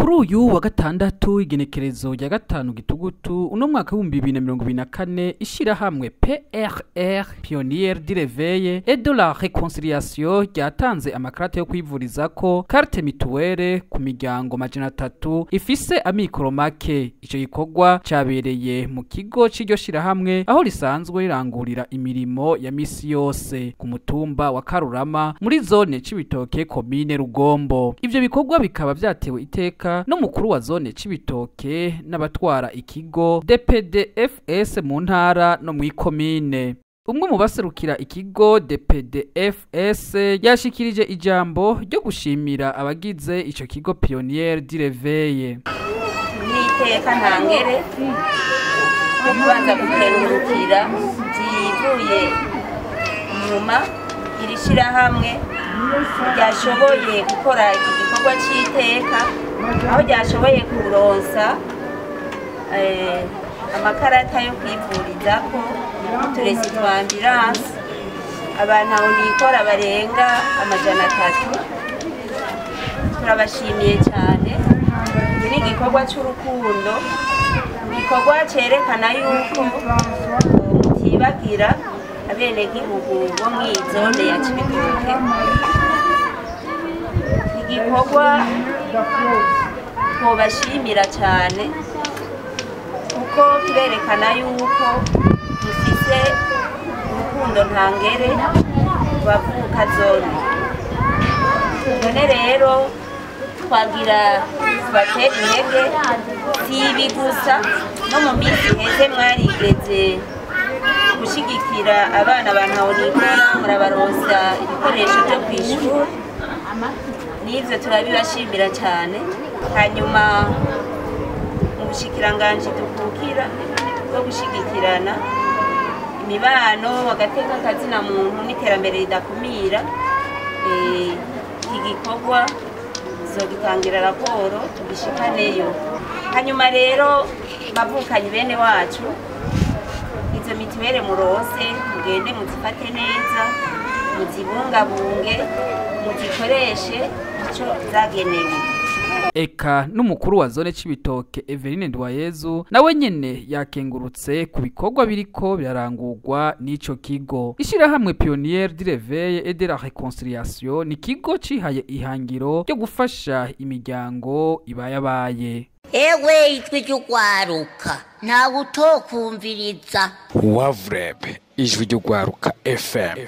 Kuri uyu wa gatandatu, igenekerezo rya 5 Gitugutu uno mwaka w'2024, ishirahamwe PRR, Pionnier du Réveil et de la Réconciliation, ryatanze amakarata yo kwivurizako, carte mutuelle, ku miryango 300 ifise amikoro make. Ico gikorwa cabereye mu kigo c'iryo shirahamwe aho risanzwe rirangurira imirimo ya misi yose, ku mutumba wa Karurama, muri zone Cibitoke, komine Rugombo. Ivyo bikorwa bikaba vyatewe iteka n'umukuru wa zone Cibitoke n'abatwara ikigo DPDFS mu ntara no mw'ikomine. Umwe mu baserukira ikigo DPDFS yashikirije ijambo ryo gushimira abagize ico kigo Pionnier du Réveil. N'iteka ntangere no kubanza gukengurukira byivuye inyuma iri shirahamwe ryashoboye gukora iki gikorwa c'iteka, aho ryashoboye kuronsa amakarata yo kwivurizako, uturesi twa ambulance, abantu aho nikora barenga 300. Turabashimiye cyane. Iki ni igikorwa c'urukundo, igikorwa cerekana yuko mutibagira abenegihugu bo mw'iyi zone ya Cibitoke. Igikorwa twobashimira cyane kuko kirerekana yuko dufise urukundo ntangere bavuka zone. None rero twagira tubatera intege. Si ibi gusa, no mu minsi iheze mwarigeze gushigikira abana ba ntahonikora, murabaronsa ibikoresho byo kw'ishuri, n'ivyo turabibashimira cyane. Hanyuma mu bushikiranganji dukukira bwo gushigikirana imibano, agateka kazina muntu n'iterambere ridakumira, iki gikorwa tuzogitangira raporo tugishikaneyo. Hanyuma rero, bavukanyi bene wacu, izo mituwere murose mugende muzifate neza, muzibungabunge, muzikoreshe ico zagenewe. Eka n'umukuru wa zone Cibitoke, Everine Ndwayezu, nawe nyene yakengurutse ku bikorwa biriko birarangurwa n'ico kigo. Ishirahamwe Pionnier du Réveil et de la Réconciliation ni ikigo cihaye ihangiro ryo gufasha imiryango ibayabaye. Ewe, ijwi ry'urwaruka, ntawe utokumviriza. Wavureb, Ijwi ry'Urwaruka FM.